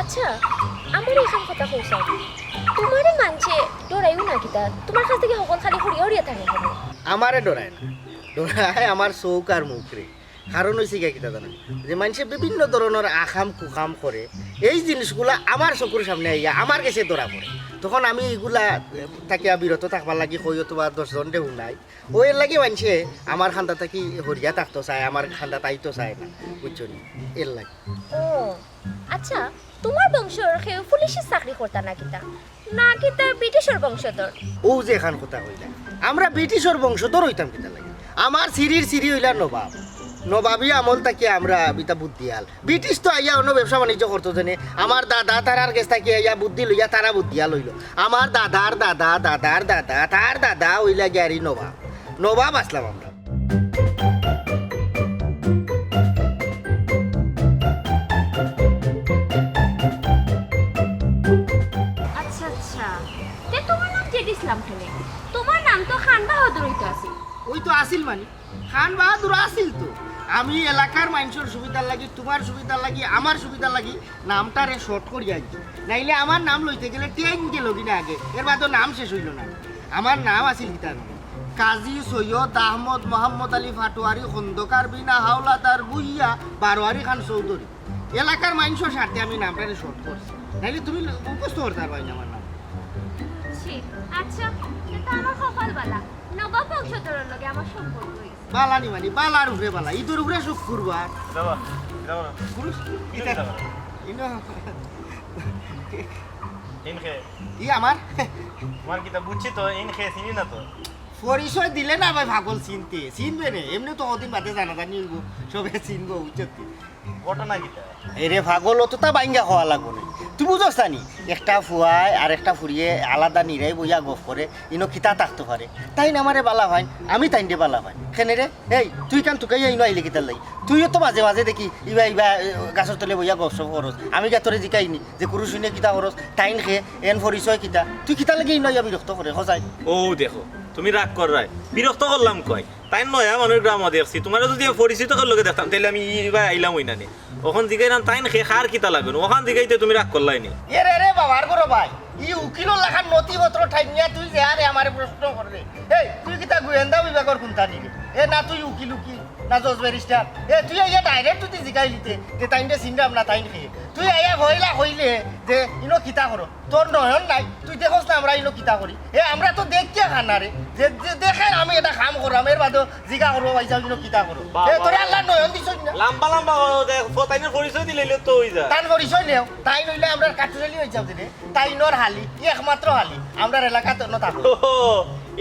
আচ্ছা, আমারে এখান কথা কইছো, তোমারে মানষে ডরাইও না কিতা? তোমার কাছ থাকি হকল খালি হরিয়া হরিয়া থাকে কেনে? আমারে ডরায় না, ডরায় আমার চউখ আর মুখরে। কারণ অইছে গিয়া কিতা জানো? যে মানষে বিভিন্ন ধরনর আকাম কুকাম করে, এই জিনিসগুলা আমার চকুর সামনে আইয়া আমার গেছে ধরা পড়ে। তখন আমি ইগুলা থাকিয়া বিরত থাকবার লাগি কই অথবা দশ জনরে হুনাই। অউ এর লাগি মানষে আমার কান্দা থাকি হরিয়া থাকতো চায়, আমার কান্দাত আইতো চায় না, বুঝছো নি? এর লাগি। ও আচ্ছা, তুমার বংশর কেউ পুলিশর চাকরি করতা না কিতা? না কিতা ব্রিটিশর বংশধর? অউ যে এখান কথা কইলা, আমরা ব্রিটিশর বংশধর অইতাম কিতা লাগি? আমার সিরির সিরি অইলা নবাব। নবাবি আমল থাকি আমরা ইতা বুদ্ধিয়াল। ব্রিটিশ তো আইয়া অন্য ব্যবসা বাণিজ্য করতো যেনে, আমার দাদা তারার গেছ থাকি আইয়া বুদ্ধি লইয়া তারা বুদ্ধিয়াল অইলো। আমার দাদার দাদা, দাদার দাদা, তার দাদা অইলা গিয়া আরি নবাব। নবাব আছলাম আমরা। আচ্ছা, আচ্ছা। তে তুমার নাম জেড ইসলাম কেনে? তুমার নাম তো খান বাহাদুর অইতো আছিল। অউ তো আছিল মানি, খান বাহাদুর আছিল তো। আমি এলাকার মানষর সুবিধার লাগি, তুমার সুবিধার লাগি, আমার সুবিধার লাগি নামটারে শর্ট করিয়া আনছি। নাইলে আমার নাম লইতে গেলে টেন গেলো কিনা আগে, এর বাদে নাম শেষ অইলো না। আমার নাম আছিল কিতা জানো? কাজী সৈয়দ আহমদ মোহাম্মদ আলী পাটোয়ারী খন্দকার বিনা হাওলাদার ভুইয়া বারোয়ারি খান চৌধুরী। এলাকার মানষর স্বার্থে আমি নামটারে শর্ট করছি, নাইলে তুমি মুখস্থ করতায় পারবায় না আমার নাম। ছি, আচ্ছা, তে তো আমার কপাল বালা, নবাব বংশধরর লগে আমার সম্পর্ক অইছে। বালা নি মানি, বালার উপরে বালা, ইদর উপরে শুক্কুরবার। যাবা, যাবা না। পুরুষ? কিতা? যাবা না। ইনো। ইন খে? ই আমার? তুমার কিতা বুঝছি তো, ইন খে চিনি না তো। পরিচয় দিলে না ভাই পাগল চিনতে, চিনবে নে। এমনে তো কদিন বাদে জানাজানি অইবো, সবে চিনবো, বুঝছত নি? ঘটনা কিতা? এরে পাগল, অততা বাইঙ্গা কওয়া লাগবো না। তুই বুঝছ তা নি? একটা ফুয়ায় আর একটা ফুড়িয়ে আলাদা নিরাই বইয়া গফ করে, ইনো কিতা থাকতো পারে? তাইন আমারে বালা পাইন, আমি তাইনরে বালা পাই। কেনে রে? এই, তুই কান তুকাইয়া ইনো আইলে কিতার লাগি? তুইও তো মাঝে মাঝে দেখি ইবা ইবা, এ, গাছর তলে বইয়া গফ সফ করস। আমি গিয়া তোরে জিকাই নি যে কুরুশ ইনে কিতা করস, তাইন খে, এন পরিচয় কিতা? তুই কিতার লাগি ইনো আইয়া বিরক্ত করে, খোঁজাই? ও দেখো, তুমি রাগ কররায়। বিরক্ত করলাম কই? তাইন নয়া মানুষ গ্রামো দেখছি, তুমারে যুদি আমি পরিচিত কর লগে দেখতাম, তাইলে আমি ইবা আইলাম অই না নি। অখন জিগাইরাম তাইন খে কার কিতা লাগেন, অখান জিগাইতে তুমি রাগ করলায় নি। এরে রে বাবার গরো ভাই, ই উকিলর লাখান নথিপত্র ঠাইনিয়া তুই যে আরে আমারে প্রশ্ন কররে। এই, তুই কিতা গোয়েন্দা বিভাগর কুন্তা নি রে? এ না তুই উকিল উকিল, না জজ ব্যারিস্টার। এ তুই আইয়া ডাইরেক্ট তুই জিগাইলিতে, যে তাইনরে চিনরাম না তাইন খে। তুই আইয়া কইলা কইলে যে ইনো কিতা করো? তোর নয়ন নাই, তুই দেখোস না আমরা ইনো কিতা করি? এ, আমরা তো দেখিয়া খানা রে, যে, যে দেখে আমি এটা কাম কররাম, এর বাদেও জিগা করবো, "ভাই সাহেব, ইনো কিতা করো?" বাবা। এ, তোরে আল্লায় নয়ন দিছইন না। লাম্বা লাম্বা করো, দেখ, ফ-, তাইনর পরিচয় দিলে তো অই যায়। তান পরিচয় নেও, তাইন অইলে আমরার কাঠুরালি অই যাও দিলে, তাইনর হালি, একমাত্র হালি, আমরার এলাকাত অন্য থাকো। ও,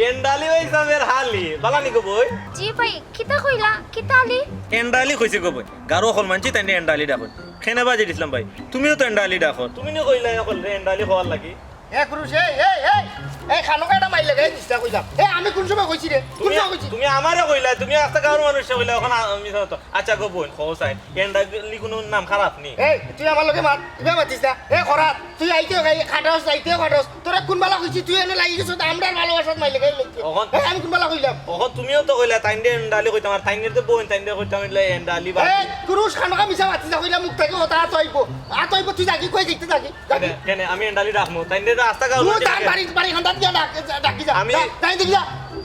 এন্ডালি ভাই সাহেবের হালি, বালা নি গো বই? জি ভাই, কিতা কইলা? কিতা আলি? এন্ডালি কইছে গো বই, গারো অকল মানছি তাইন এন্ডালি ডাকইন। কেনে বাজি দিছলাম ভাই, তুমিও তো এন্ডালি ডাকো, তুমি নি কইলা অকল রে এন্ডালি কওয়ার লাগি। এ কুরুশ, এই, এই, এই, এই, খানোকা এটা মাইর লাগাই দিছলা কইলাম। এ, আমি কুন সময় কইছি রে? কুন তুমি, সময় কইছি? তুমি আমারে কইলা, তুমি আস্তা গাঁওর মানুষরে কইলা, অখন আ-, আমি তো, আচ্ছা গো বইন, কও চাই, এন্ডালি কুনু নাম খারাপ নি? এই, তুই আমার লগে মাত, ইবা মাতিস না। এ, খরাত, তুই আইতেও খাই, খাটাস, যাইতেও খাটাস। তোরে কুন বালা কইছি, তুই এনে লাগি গেছস, আমরার ভালোবাসাত মাইর লাগাই লাগছে। অখন এ, আমি কুন বালা কইলাম? অখন তুমিও তো কইলা, তাইনরে এন্ডালি কইতাম, আর তাইনরে তো বইন, তাইনরে কইতাম, এন্ডালি বা এ, কুরুশ খানোকা মিছা মাতিস না, কইলাম মুখ থাকি কথা আত অইবো। আত অইবো, তুই যাগি, কই যাইতে যাগি? কেনে, কেনে, আমি এন্ডালি ডাকমু। তাইনরে তো আস্তা গাঁওর তুই মধ্যে তার বাড়ি, বাড়ি খান্দাত গিয়া ডাক, ডাকি যা। আমি যা, যাই দেখি যা।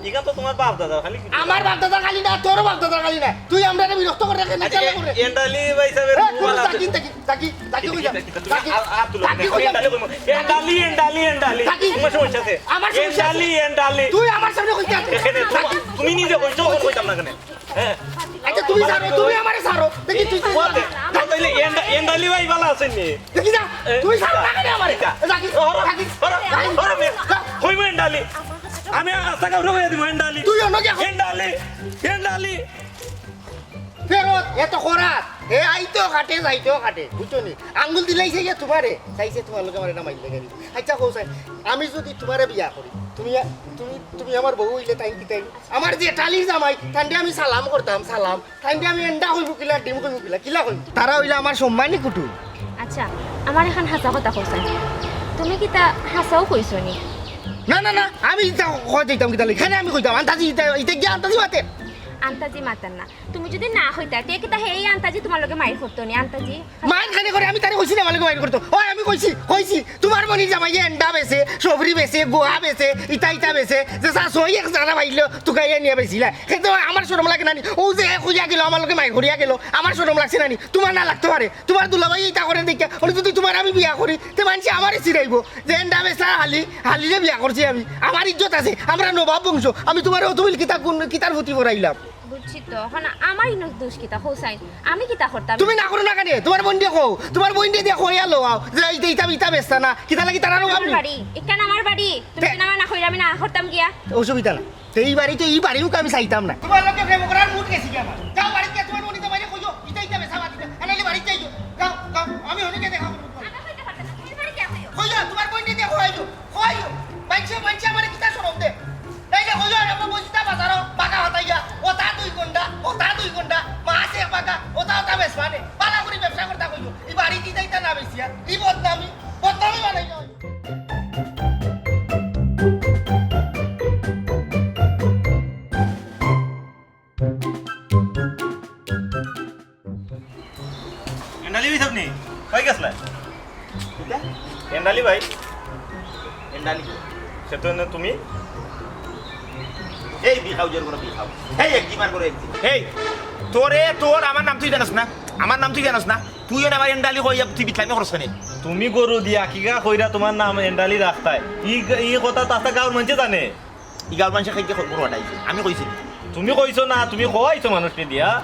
ইখান তো তুমার বাপ দাদার খালি কি? আমার বাপ দাদার খালি না, তোরও বাপ দাদার খালি না। তুই আমরারে বিরক্ত করে রাখে না, আচ্ছা, কেন এ-, করে? এন্ডালি ভাই সাহেবের এ, বউ কুরুশ বালা। ডাকি, ডাকি, ডাকি, ডাকি কই যা। ডাকি, ডাকি। আ-, আ-, তুলো। ডাকি কই যা। এন্ডালি কইমু। এন্ডালি, এন্ডালি, এন্ডালি। ডাকি। তোমার সমস্যা আছে? আমার সমস্যা আছে। এন্ডালি, এন্ডালি। তুই আমার সামনে কইতে আছিস। এখানে তুমা-, ডাকি। তুমি নিজে কইছো, অখন কইতাম না কেনে? হ্যাঁ। আচ্ছা, তুমি ছাড়ো, তুমি আমারে ছাড়ো। দেখি তুই কি করতে? তাইলে এন্ডা-, এন্ডালি ভাই বালা আছইন নি? দেখি যা, এ, তুই ছাড়ো না কেনে আমারে? যা। ডাকি, হরো, ডাকি, হরো, ডাকি। হরো, মে। যা। কইমু এন্ডালি। আমি আস্তা গাঁওরে কইয়া দিমু এন্ডালি। তুই অন্য কি এখন? এন্ডালি, এন্ডালি। ফেরত, এত খরাত। এ আইতেও কাটে, যাইতেও কাটে। বুঝছো নি? আঙ্গুল দিলাইছে গিয়া তুমারে। চাইছে তুমার লগে আমার এটা মাইর লাগাই। আচ্ছা, কও চাই, আমি যুদি তুমারে বিয়া করি, তুমি, তুমি, তুমি আমার বউ অইলে তাইন কিতা অইবো? আমার জেঠালির জামাই, তানরে আমি সালাম করতাম, সালাম। তাইনরে আমি এন্ডা কইমু কিলা, ডিম কইমু কিলা, কিলা কইমু? তারা অইলা আমার সম্মানী কুটুম। আচ্ছা, আমারে এখান হাছা কথা কও চাই। তুমি কিতা হাছাউ কইছো নি? না, না, না, আমি ইতা কই যাইতাম কিতা লাগি? এখানে আমি কইতাম, আন্তাজি ইতা, ইতা গিয়া আন্তাজি মাতে। আন্তাজি মাতার না। তুমি যুদি না কইতায়, তে কিতা হে আন্তাজি তুমার লগে মাইর করতো নি, আন্তাজি? মাইর কেনে করে? আমি তারে কইছি না আমার লগে মাইর করতো। অয় আমি কইছি, কইছি, তুমার বইনর জামাইয়ে এন্ডা বেচে, সবরি বেচে, গোয়া বেচে, ইতা ইতা বেচে, যে চা সই এক জানা পাইলো, তুকাইয়া নিয়া বেচিলা। কিন্তু আমার শরম লাগে না নি? অউ যে হে কইয়া গেলো, আমার লগে মাইর করিয়া গেলো, আমার শরম লাগছে না নি? তুমার না লাগতো পারে, তুমার দুলাভাইয়ে ইতা করে দেখিয়া, অনে যুদি তুমারে আমি বিয়া করি, তে মানষে আমারে চিনাইবো যে এন্ডা বেচা হালি, হালিরে বিয়া করছি আমি। আমার ইজ্জত আছে, আমরা নবাব বংশ, আমি তুমারে অত বিল কিতা কুন, কিতার ফুতি পড়াইলাম? বুঝছি তো, অখন আমার ইনো দোষ কিতা, কও চাইন? আমি কিতা করতাম? তুমি না করো না কেনে? তুমার বইনরে কও, তুমার বইনরে দিয়া কইয়া লও আও, যে ইতা, ইতা, ইতা বেচতা না, কিতা লাগি তারার অভাব আমার নি? বাড়ি, ইখান আমার বাড়ি, তুমি তে- যদি না, না কইলে আমি না করতাম গিয়া। অসুবিধা নাই, তে ই বাড়ি তো ই বাড়িও আমি চাইতাম না। তুমার লগে প্রেম করার মুড গেছে গিয়া আমার। যাও বাড়িত গিয়া তুমার বইনর জামাইরে কইও, ইতা, ইতা বেচা বাদ দিতে, নাইলে বাড়িত যাইও। যাও, যাও, আমি অনেকে দেখা করবো। আমি কইতে পারতাম না, তুমি বাড়ি গিয়া কইও। কইও, তুমার বইনরে দিয়া কইও, কইও। মানষে, মানষে আমারে কিতা শরম দে? নাইলে কইও, আমার বইনটা বাজারো বাঁকা হতাইয়া, ওটা দুই ঘন্টা, ওটা দুই ঘন্টা, মাছ এক বাঁকা, ওটা ওটা বেচবা নে। বালা করি ব্যবসা করতা কইও। ই বাড়ি দিতাইতা না বেচিয়া, ই বদনামি, বদনামি বানাইয়া। এন্ডালি ভাই আপনি? কই গেছলা? কিতা? এন্ডালি ভাই? এন্ডালি? সে তো না তুমি? এই বিখাও জোর করে বিখাও। এই এক দিমার করে এক দিন। এই, তোরে, তোর আমার নাম তুই জানোস না? আমার নাম তুই জানোস না? তুই না আমার এন্ডালি কই, তুই বিটলামি করছ কেনে? তুমি গরু দিয়া কিগা কইরা তুমার নাম এন্ডালি রাখতায়? ই, ই কথা তো আস্তা গাঁওর মানষে জানে। ই গাঁওর মানষে খাইকে খবর পাঠাইছে, আমি কইছি নি? তুমি কইছো না, তুমি কওয়াইছো মানুষরে দিয়া।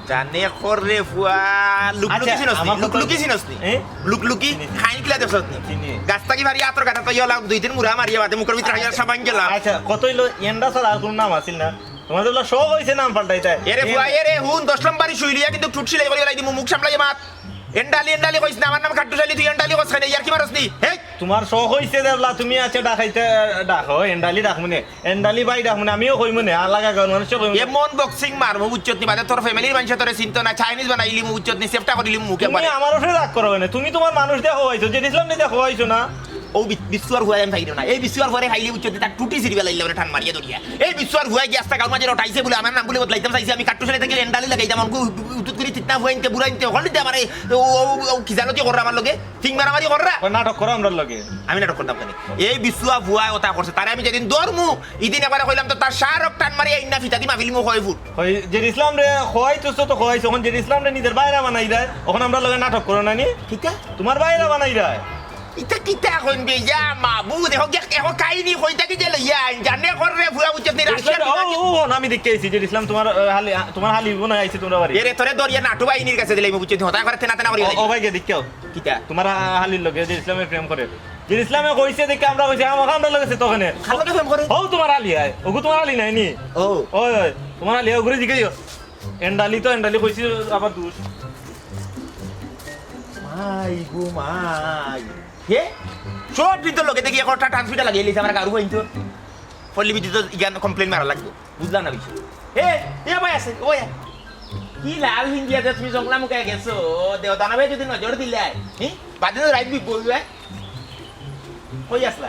জানে কর রে ফুয়া, লুকলুকি আচ্ছা, চিনস নি? আমার কথা লুকলুকি চিনস নি? এ? লুকলুকি? চিনি, চিনি। খাইন কিলা দেখছত নি? চিনি। গাছ থাকি পারি আতর গাছা তো ইয়লা দুই তিন মুড়া মারিয়া বাদে মুখর ভিতরে হাইয়া সাবান গেলাম। আচ্ছা, কতই লো এন্ডা ছাড়া আর কোনো নাম আছিল না? তোমার যেগুলা শখ হইছে নাম পাল্টাইতায়। এরে এ- ফুয়া, এরে হুন, দশ নম্বরই শুইলিয়া কিন্তু ঠুট সিলাই করি লাই দিমু, মুখ সামলাইয়া মাত। এন্ডালি, এন্ডালি কইস না, আমার নাম খাট্টুশ আলী, তুই এন্ডালি কইস কেনে, ইয়ার্কি মারস নি? হেই! তোমার শখ হইছে দেখলা, তুমি আচ্ছা ডাকাইতে ডাকো, এন্ডালি ডাকমু নে, এন্ডালি ভাই ডাকমু নে, আমিও কইমু নে, আর লাগা গাঁওর মানুষও কইমু নে। এমন boxing মারমু, বুঝছত নি? বাদে তোর family-র মানষে তোরে চিনতো না, Chinese বানাইলিমু, বুঝছত নি? সেফটা করিলিমু মুখে তুমি বারে। আমার উপরে রাগ করো কেনে? তুমি তোমার মানুষ দেখো আইছো, জেড ইসলাম নি দেখো আইছো না? ও বি-, বিশ্বর হুয়াই আমি পাইলাম না। এই বিশ্বর হুয়ারে পাইলে বুঝছো, তার টুটি ছিড়ি বেলাইলে ওরে টান মারিয়া ধরিয়া। এই বিশ্বর হুয়াই গিয়া আস্তা গাঁওর মাঝে রটাইছে বলে আমার নাম বলে বদলাইতাম চাইছে। আমি খাট্টুশ আলী থাকি এন্ডালি লাগাইতাম। আমাকে উতুত করি তিতনা হুয়াইনতে, বুড়াইনতে, হকল দিতে আমারে ও, ও, ও, ও, কি জানো কি কররা আমার লগে? ফিং মারামারি কররা। ওই নাটক করো আমরার লগে। আমি নাটক করতাম কেনে? এই বিশ্বর হুয়াই ওটা করছে। তারে আমি যেদিন ধরমু, ইদিন একবারে কইলাম তো তার শাহরুখ টান মারিয়া ইন্না ফিতাদি মাফিলিমু কয় ফুট। ওই জেড ইসলামরে খোয়াইতো তো খোয়াইছো, অখন জেড ইসলামরে নিজের বাইরা বানাইরায়, অখন আমরার লগে নাটক করো না নি? কিতা? তোমার বাইরা বানাইরায়। ইতা কিতা কইন বে, ইয়া মাবুদ, এখন কি, এখন কাহিনী কইতা কি যে লইয়া আইন, জানে কর রে ফুয়া বুঝছত নি, রাশিয়ার ও, বিমান ও, ও, না, আমি দেখে আইছি, জেড ইসলাম তোমার, আহ, হালি, তোমার হালি বোন আইছে তোমরা বাড়ি। এরে, তোরে দরিয়া নাটু বাহিনীর কাছে দিলাইমু বুঝছত নি, হতা করে তেনা তেনা করি ও, ও ভাই, গিয়া দেখিও। কিতা? তোমার হা-, হালির লগে জেড ইসলামে প্রেম করে। জেড ইসলামে কইছে দেখে আমরা কইছি, আমা-, আমরার লগে সে তো ওখানে। কার লগে প্রেম করে? ও তোমার হালি আয়, ওগু তোমার হালি নাই নি? ও। ওই, ওই, তোমার হালি আয়, ওগুরে জিগাইও। এন্ডালি তো, এন্ডালি কইছি আবার দুষ। মাই গো মাই। হে? শর্ট ভিতর লগে দেখি একটা ট্রান্সমিটার লাগিয়ে লিছে আমার গারু হইন তো। পল্লী বিদ্যুৎ তো ইগান কমপ্লেন মারা লাগবো। বুঝলাম না বিষয়। হে, এ ভাই আছে, ওই। কি লাল হিন্দিয়া যে তুমি জংলা মুখে গেছো? দেও দানবে যদি নজর দিলে, হি? বাদে তো রাইট বি বলবে। কই আসলা?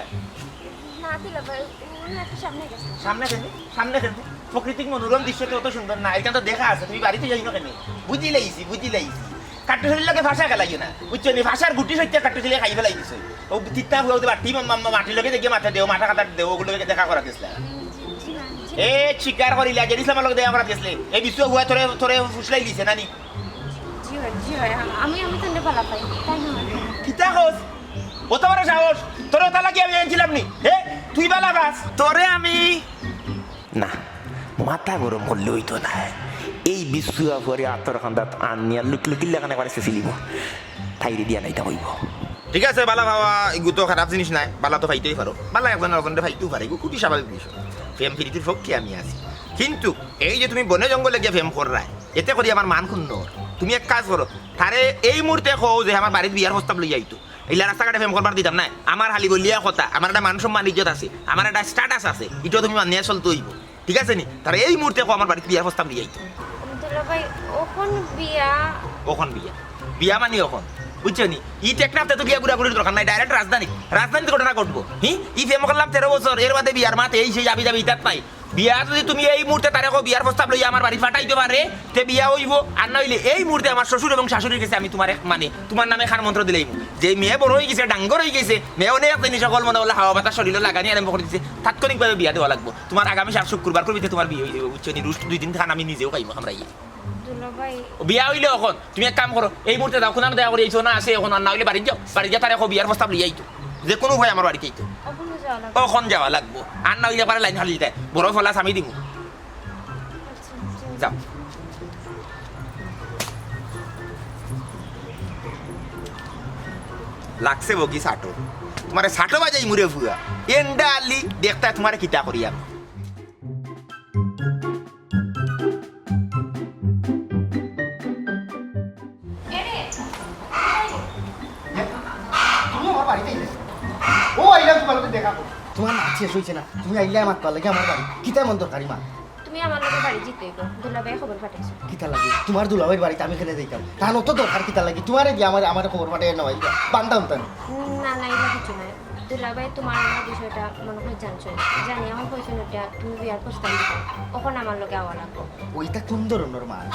না, দুলাভাই, উনি একটু সামনে গেছেন। সামনে কেন? সামনে কেন? প্রাকৃতিক মনোরম দৃশ্য তো অত সুন্দর না, এটা তো দেখা আছে, তুমি বাড়িতে যাই না কেন? বুঝি লাইছি, বুঝি লাইছি। কাট্টুশালীর লগে ভাষা খেলাইও না, বুঝছো নি? ভাষার গুটি সত্যি কাট্টুশালী খাই ফেলাই দিছে। ও তিত্তা হুয়া ওদের বাটি মা-, মা-, মাটির লগে দেখে মাথা দেও, মাথা কাটা দেও, ওগুলো দেখে দেখা করা গেছিলা। জি, জি, জি। এ স্বীকার করিলা, জেড ইসলামের লগে দেখা করা গেছিলে। এই বিশ্ব হুয়া তোরে, তোরে ফুসলাই দিছে, নানি? জি হয়, জি হয়, আ-, আমি, আমি তানরে বালা পাই, তাই না? কিতা কস? অত বড় সাহস? তোরে ওটা লাগিয়ে আমি আনছিলাম নি? হে? তুই বালা পাস? তোরে আমি না, মাথা গরম করলে হইতো না। এই বিশ্বুয়া পরে আতর খান্দাত আনিয়া লুক লুকির লাখান একবারে শেষে লিব। তাইরে দিয়া নাইতা হইব। ঠিক আছে, বালা পাওয়া এগু তো খারাপ জিনিস নাই, বালা তো পাইতেই পারো, বালা একজন আরেকজনরে পাইতেও পারে, এগু খুবই স্বাভাবিক বিষয়। প্রেম প্রীতির পক্ষে আমি আছি, কিন্তু এই যে তুমি বনে জঙ্গলে গিয়া প্রেম কররায়, এতে করি আমার মান ক্ষুণ্ণ অর। তুমি এক কাজ করো, তারে এই মুহূর্তে কও যে আমার বাড়িত বিয়ার প্রস্তাব লইয়া আইতো। ইলা রাস্তাঘাটে প্রেম করবার দিতাম না। আমার খালি বলিয়া কথা, আমার একটা মান সম্মান ইজ্জত আছে, আমার একটা স্ট্যাটাস আছে, ইটাও তুমি মানিয়া চলতে হইব, ঠিক আছে নি? তারে এই মুহূর্তে কও আমার বাড়িত বিয়ার প্রস্তাব লইয়া আইতো। দুলাভাই, অখন বিয়া? অখন বিয়া? বিয়া মানে অখন, বুঝছো নি? ই টেকনাফতে তো গিয়া ঘুরাঘুরির দরকার নাই, ডাইরেক্ট রাজধানী, রাজধানীতে ঘটনা ঘটবো। হি, ই প্রেম করলাম তেরো বছর, এর বাদে বিয়ার মাত এই সেই যাবি যাবি ইতাত নাই। বিয়া যুদি তুমি এই মুহূর্তে তারে কও, বিয়ার প্রস্তাব লইয়া আমার বাড়িত পাঠাইতো পারে, তে বিয়া অইবো। আর না অইলে এই মুহূর্তে আমার শ্বশুর এবং শাশুড়ির গেছে আমি তুমার এক, মানে, তুমার নামে খান মন্ত্র দিলাইমু। যে মেয়ে বড় অইগেছে, ডাঙ্গর অইগেছে, মেয়ে অনেক জিনিস অকল মনে অইলে হাওয়া বাতাস শরীলো লাগানি আরম্ভ করি দিছে, তাৎক্ষণিকভাবে বিয়া দেওয়া লাগবো। তুমার আগামী সাত শুক্রবার করি তে তুমার বিয়া অইবো, বুঝছো নি? রুশ দুই দিন খান আমি নিজেও খাইমু, খামরাইয়া। দুলাভাই। বিয়া অইলে অখন তুমি এক কাম করো, এই মুহূর্তে যাও, কুনানো দেখা করি আইছো না, আছে অখন, আর না অইলে বাড়িত যাও, বাড়িত গিয়া তারে কও বিয়ার প্রস্তাব লইয়া আইতো, যে কুনু উপায়ে আমার বাড়িত আইতো। অখন যাওয়া লাগবো। অখন যাওয়া লাগবো, আর না অইলে পারে লাইন হালি দেয়, বড় ফলাস আমি দিমু। আচ্ছা, আচ্ছা। যাও। লাগছে বগি সাটো, তুমারে সাটো বাজাইমু রে ফুয়া, এন্ডা আলি দেখতায় তুমারে কিতা করিয়ার। এরে, তুমি আমার বাড়িত আইলে? ও, আইলাম তুমার লগে দেখা করতে। তুমার মাত শেষ অইছে না, তুমি আইলায় মাতবার লাগি আমার বাড়িত। কিতা এমন দরকারি মাত? তুমি আমার লগে বাড়িত যাইতায় অইবো, দুলাভাইয়ে খবর পাঠাইছে। কিতার লাগি? তুমার দুলাভাইর বাড়িত আমি কেনে যাইতাম? তান অত দরকার কিতার লাগি? তুমারে দিয়া আমারে, আমারে খবর পাঠাইয়া নেওয়াইবা, বান্ধাও তান। না, না, ইলা কিচ্ছু নায়। দুলাভাই তুমার আমার বিষয়টা মনে অয় জানছইন। জানি, অখন কইছইন অটা তুমি বিয়ার প্রস্তাব দিতায়। অখন আমার লগে আওয়া লাগবো। অইটা কুন ধরনর মাত?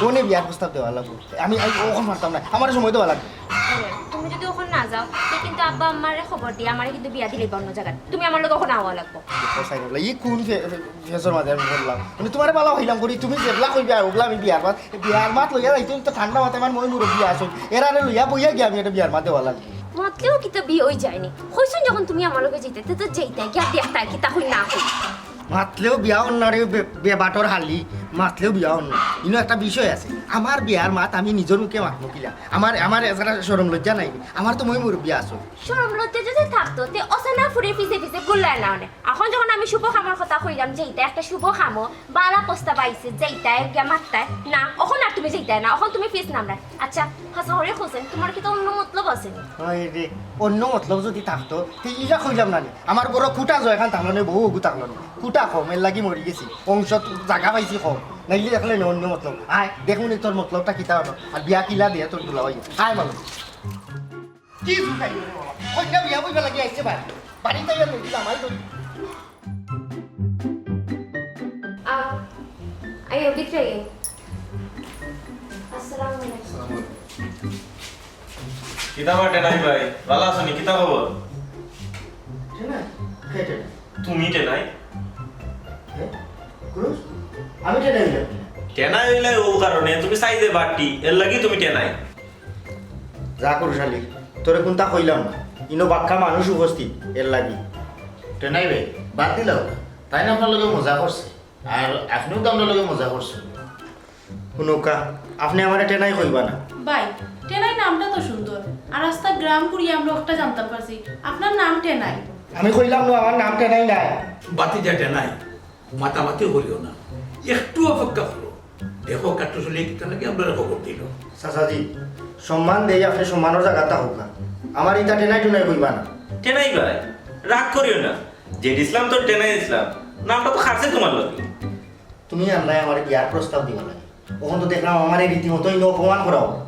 অনে বিয়ার প্রস্তাব দেওয়া লাগবো। আমি, আমি অখন পারতাম না। আমারে সময় দেওয়া লাগবো। আরে, তুমি যুদি অখন না যাও, তে কিন্তু আব্বা আম্মারে খবর দিয়া আমারে কিন্তু বিয়া দিলাইবা অন্য জাগাত। তুমি আমার লগে অখন আওয়া লাগবো। দেখো সাইনুল্লাহ, ই কুন ফে-, ফে-, ফেসর মাঝে আমি পড়লাম? মানে তুমারে বালা অইলাম করি, তুমি যেবলা কইবায়, অবলা আমি বিয়ার মাত, বিয়ার মাত লইয়া যাইতাম তো ঠান্ডা মাথায় আমার মই মুরব্বি আছইন। এরারে লইয়া বইয়া গিয়া আমি একটা বিয়ার মাত দেওয়া লাগবো। মাতলেও কিতা বিয়া অই যায়নি? কইছইন যখন তুমি আমার লগে যাইতায়, তে তো যাইতায়, গিয়া দেখতায়, কিতা কইন না কইন। মাতলেও বিয়া অর না রে, বে-, বেবাটর হালি, মাতলেও বিয়া অর না। ইনো একটা বিষয় আছে, আমার বিয়ার মাত আমি নিজর মুখে মাতমু কিলা? আমার, আমার এছাড়া শরম লজ্জা নাই নি? আমার তো মই মুরব্বি আছইন। শরম লজ্জা যুদি থাকতো, তে অচেনা ফুরির পিছে পিছে ঘুরলায় না অনে। অখন যখন আমি শুভ কামর কথা কইলাম, যাইতায় একটা শুভ কামো, বালা প্রস্তাব আইছে, যাইতায়, গিয়া মাততায়। না, অখন আর তুমি যাইতায় না, অখন তুমি পিছ নামরায়। আচ্ছা, হাছা করি কওছেন, তুমার কিতা অন্য মতলব আছে নি? হায় রে, অন্য মতলব যুদি থাকতো, তে ইলা কইলাম না নি। আমার ঘরো কুটা জয়খান থাকলো নে, বউ অগু থাকলো নে। কুটা কম, এরলাগি মরি গেছি। অংশত জাগা পাইছি কম। নাইলে দেখলে নে অন্য মতলব। আয়, দেখমু নে তোর মতলবটা কিতা অইলো। আর বিয়া কিলা দেয় তোর দুলাভাই। আয় মানুষ। কি জুকাই রে বাবা? কইনা বিয়া বইবার লাগি আইছে ভাই। বাড়িত আইয়া লই দিলাম, আই ধরি। আ, আইও, ভিতরে আইও। আসসালামু আলাইকুম। কিতা বা টেনাই ভাই, বালা আছো নি? কিতা খবর? টেনাই? কে টেনাই? তুমি টেনাই? হে? কুরুস? আমি টেনাই অইলাম? টেনাই অইলায় অউ কারণে, তুমি সাইজে বাটি, এরলাগি তুমি টেনাই। যা কুরুস আলী, তোরে কুনতা কইলাম না, ইনো বাক্কা মানুষ উপস্থিত, এরলাগি। টেনাই ভাই, বাদ দিলাও, তাইন আপনার লগে মজা করছে, আর আপনেও তো আমরার লগে মজা করছইন। হুনউক্কা, আপনে আমারে টেনাই কইবা না। ভাই, টেনাই নামটা তো সুন্দর, আর আস্তা গ্রাম ঘুরিয়া আমরা অকটা জানতাম পারছি, আপনার নাম টেনাই। আমি কইলাম না, আমার নাম টেনাই নায়। বাতিজা টেনাই, মাতামাতি করিও না, একটু অপেক্ষা করো। দেখো, কাট্টু চলিয়ে কিতা লাগে আমরারে খবর দিল। চাচাজি, সম্মান দেই, আপনে সম্মানর জাগাত থাকউক্কা। আমারে ইতা টেনাই টুনাই কইবা না। টেনাই ভাই, রাগ করিও না। জেড ইসলাম তো টেনাই ইসলাম, নামটা তো খাটছে তুমার লগে। তুমি আনলায় আমারে বিয়ার প্রস্তাব দিবার লাগি। অখন তো দেখলাম আমারে রীতিমতো ইনো অপমান করা অইলো।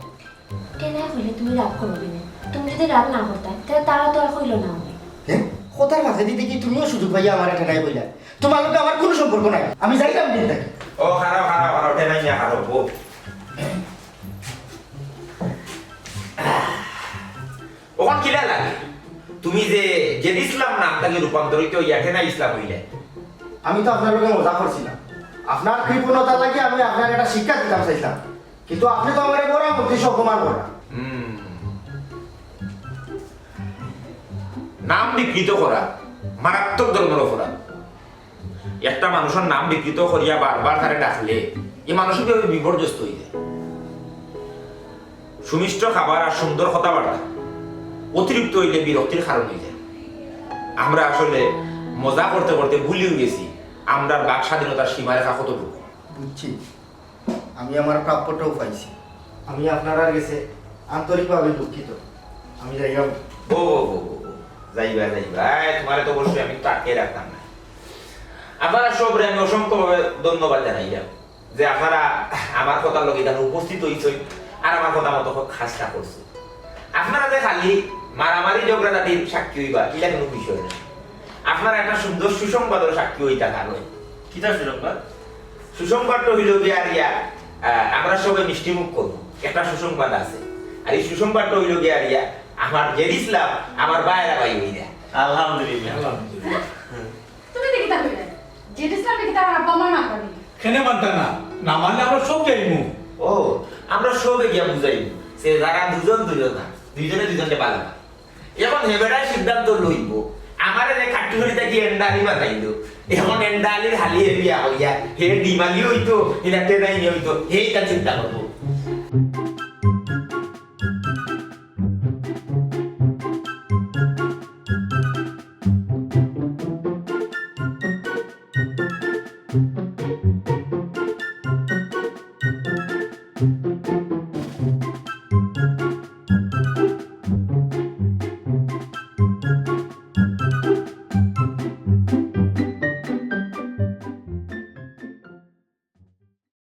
টেনাই কইলে তুমি রাগ করো কেনে? তুমি যুদি রাগ না করতায়, তে তারা তো আর কইলো না আমারে। হে? কথার মাঝে দি দেখি তুমিও সুযোগ পাইয়া আমারে টেনাই কইলায়। তুমার লগে আমার কুনু সম্পর্ক নাই। আমি যাইরাম দিন থাকি। ও, খাড়াও, খাড়াও, খাড়াও, টেনাই মিয়া, খাড়াও, বউ। অখন কিলা লাগে? তুমি যে জেড ইসলাম নাম থাকি রূপান্তরিত অইয়া টেনাই ইসলাম অইলায়। আমি তো আপনার লগে মজা করছিলাম। আপনার কৃপণতার লাগি আমি আপনারে একটা শিক্ষা দিতাম চাইছিলাম। কিন্তু আপনে তো আমারে বড় মন্ত্রী অপমান করলা। হুম। নাম বিকৃত করা মারাত্মক ধরনর অপরাধ। একটা মানুষর নাম বিকৃত করিয়া বারবার তারে ডাকলে ই মানুষ কিভাবে বিপর্যস্ত অইযায়। সুমিষ্ট খাবার আর সুন্দর কথাবার্তা অতিরিক্ত অইলে বিরক্তির কারণ অইযায়। আমরা আসলে মজা করতে করতে ভুলিও গেছি আমরার বাক স্বাধীনতার সীমারেখা কতটুকু। বুঝছি, আমি আমার প্রাপ্যটাও পাইছি। আমি আপনারার গেছে আন্তরিকভাবে দুঃখিত। আমি যাইরাম। ও, ও, ও, ও, ও। যাইবা, যাইবা। এই, তুমারে তো অবশ্যই আমি তো আটকে রাখতাম না। আপনারা সবরে আমি অসংখ্যভাবে ধন্যবাদ জানাইলাম যে আপনারা আমার কথার লগে এখানে উপস্থিত অইছইন আর আমার কথা মতো খুব খাসটা করছইন। আপনারা যে খালি মারামারি ঝগড়াঝাটির সাক্ষী অইবা, ইলা কুনু বিষয় না। আপনারা একটা সুন্দর সুসংবাদর সাক্ষী অইতা পারইন। কিতা সুসংবাদ? সুসংবাদটা অইলো গিয়া আর ইয়া, আহ, আমরা সবে মিষ্টি মুখ করবো। একটা সুসংবাদ আছে। আর এই সুসংবাদটা অইলো গিয়া আর ইয়া, আমার জেড ইসলাম, আমার ভাইরা ভাই অইরা। আলহামদুলিল্লাহ। আলহামদুলিল্লাহ। তুমি দেখি তা কইলে, জেড ইসলাম দেখি তার আব্বা মা না করে। কেনে মানতা না? না মানলে আমরা সব যাইমু। ও, আমরা সবে গিয়া বুঝাইমু। সে যারা দুজন দুজন না, দুইজনে দুইজনকে ভালো না। এখন হে বেটায় সিদ্ধান্ত লইবো। আমারে যে কাট্টুশাড়ি থাকি এন্ডা আলী বানাইলো। এখন এন্ডা আলীর হালি হে বিয়া করিয়া, হে ডিমালি অইতো, হে রাতে নাই অইতো, হে ইটা চিন্তা করবো।